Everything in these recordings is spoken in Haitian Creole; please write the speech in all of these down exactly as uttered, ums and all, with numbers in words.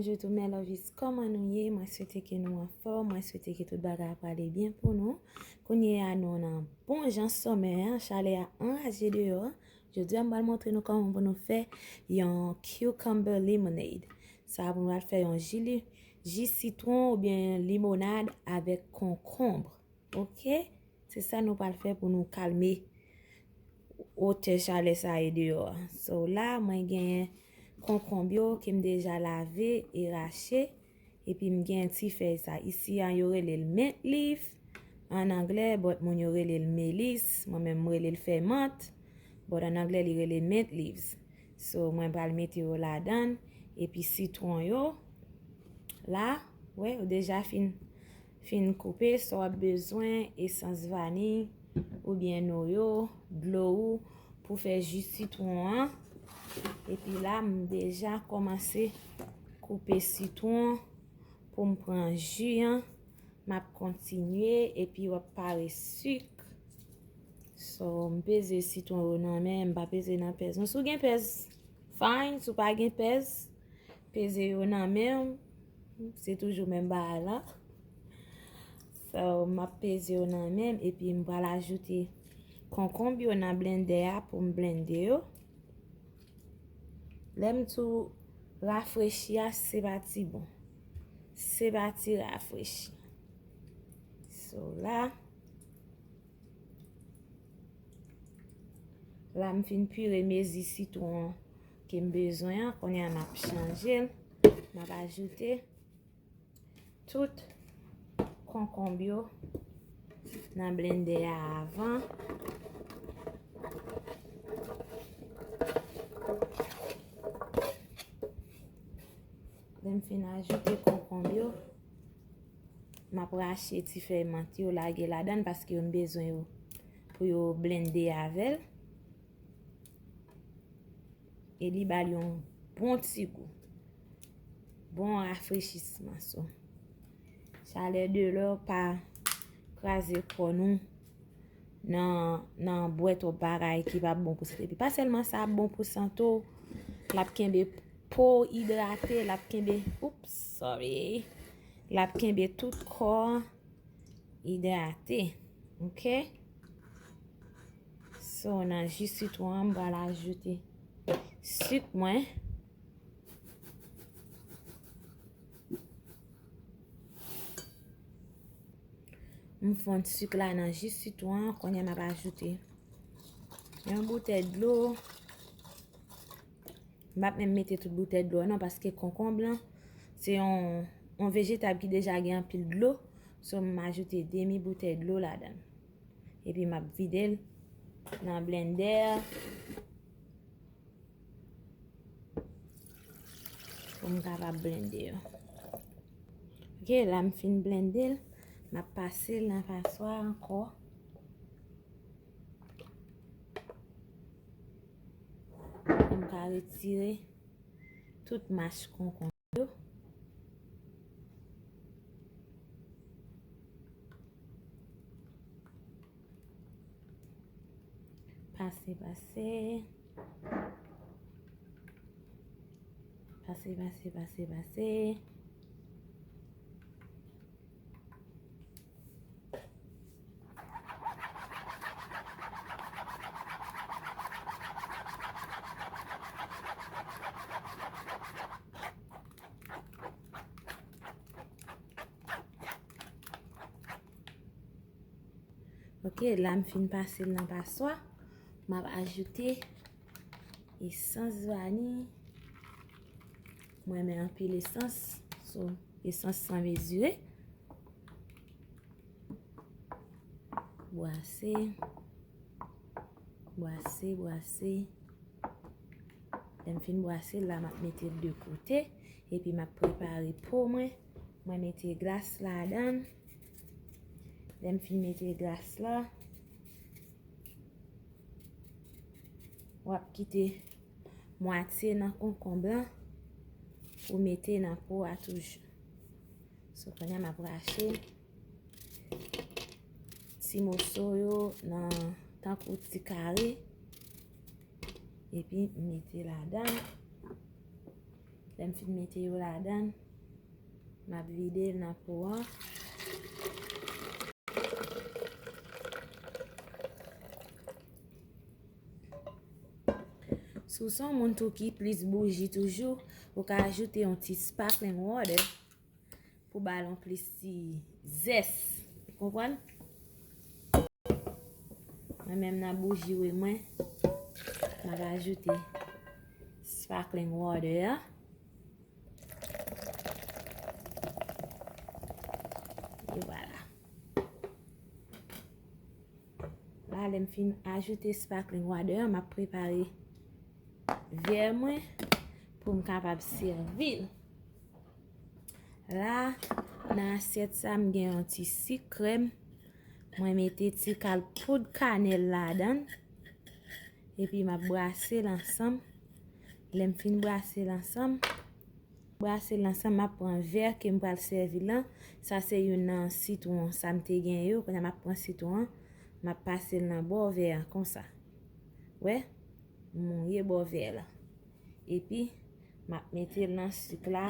Bonjou tout mes lovies, kòman nou ye? Mwen swete ke nou anfòm, mwen swete ke tout bagay ap ale byen pou nou. Kounye a nou nan bon jan summer an, chalè a anraje deyò. Jodi a m pral montre nou kòman pou nou fè yon cucumber lemonade. Sa a pou nou al fè yon ji, li- ji sitwon oubyen limonad avèk konkonb. Oke? Se sa nou pral fè pou nou kalme otè chalè sa ye deyò a. So la, mwen genyen konkonb yo ke m deja lave e rache. Epi m gen ti fèy sa. Isi a, yo rele l mint leaf an anglè, but moun yo rele l melis. Mwen menm, m rele l fèy mant, but an anglè, li rele mint leaves. So, mwen pral mete yo ladan. Epi sitwon yo, la, wè, yo deja fin, fin koupe. Sa w ap bezwen, esans vaniy, oubyen noyo, dlo ou, pou fè ji sitwon an. Epi la, m deja kòmanse koupe sitwon pou m pran ji an. M ap kontinye, epi w ap pare sik. So, m peze sitwon yo nan men, m pa peze nan pèz. Non, si w gen pèz, fine. Si w pa gen pèz, peze yo nan men w. Se toujou menm bagay la. So, m ap peze yo nan men m, epi m pral ajoute konkonb yo nan blendè a pou m blende yo. Lè m di w rafrechi a, se pa ti bon. Se pa ti rafrechi. So la, la m fin pire mezi sitwon ke m bezwen an. Kounye a m ap chanje l. M ap ajoute tout konkonb yo nan blendè a avan. Lè m fin ajoute konkonb yo, m ap rache ti fèy mant yo lage ladan l paske yo m bezwen yo pou yo blende avè l. E li ba l yon bon ti gou. Bon rafrechisman. So, chalè deyò pa kraze kò nou nan, nan bwè twòp bagay ki pa bon pou sante. Epi pa sèlman sa ap bon pou sante w, l ap kenbe po idrate, l ap kenbe, oops, sorry. L ap kenbe tout kò idrate. Oke? So, nan ji sitwon an, m pral ajoute sik mwen. M fonn sik la nan ji sitwon an, kounye a m ap ajoute yon boutèy dlo. M p ap menm mete tout boutèy dlo an non, paske konkonb lan, se yon, yon vejetab ki deja gen anpil dlo. So, m ajoute demi boutèy dlo ladan l. Epi m ap vide l nan blendè. Pou m kapab blende yo. Oke, la m fin blende l, m ap pase l nan paswa ankò. Pou m ka retire tout mach konkonb yo. Pase, pase. Pase, pase, pase, pase. Oke, la m fin pase l nan paswa. M ap ajoute esans vaniy. Mwen renmen anpil esans. So, esans san mezire. Bwase. Bwase, bwase. Lè m fin bwase l la, m ap mete l de kote. Epi m ap prepare po mwen. Mwen mete glas ladan l. Lè m fin mete glas la, w ap kite mwatye nan konkonb lan pou mete nan po a toujou. So, kounye a m ap rache ti moso yo nan tankou ti kare. Epi m mete ladan. Lè m fin mete yo ladan, m ap vide l nan po an. Si w se yon moun tou ki plis bouji toujou, ou ka ajoute yon ti sparkling water pou ba l yon plis ti zès. Ou konprann? Mwen menm nan bouji wi mwen, m ap ajoute sparkling water an. E vwala. La, lè m fin ajoute sparkling water an, m ap prepare vè mwen pou m kapab sèvi l. La, nan asyèt sa, m gen yon ti sik krèm. Mwen mete ti kal poud kanèl ladan l. Epi m ap brase l ansanm. Lè m fin brase l ansanm, brase l ansanm, m ap pran vè ke m pral sèvi lan. Sa se youn nan sitwon sa m te gen yo. Kounye a m ap pran sitwon an, m ap pase l nan bò vè an konsa. Wè? Mouye bò vè la. Epi, m ap mete l nan sik la.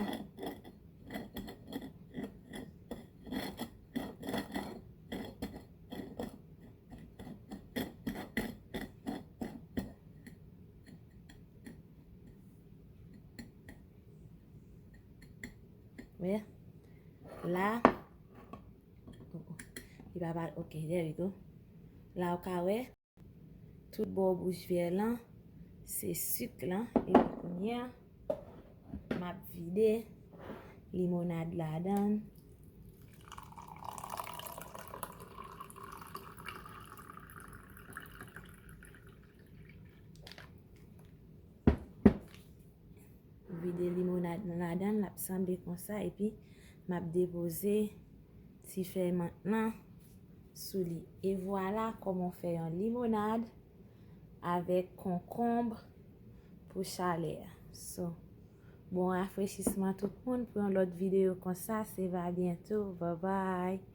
Wè. La. Oh, oh. Li pa pa, ok, there we go. La, ou ka wè. Tout bò bouch vè lan, se sik lan. Epi kounye a, m ap vide limonad ladan l. Vide limonad lan ladan l, l ap sanble konsa, epi m ap depoze ti fèy mant lan sou li. E vwala kòman w fè yon limonad avèk konkonb pou chalè a. So, bon rafrechisman tout moun, pou yon lòt videyo konsa, se va byento. Bye bye.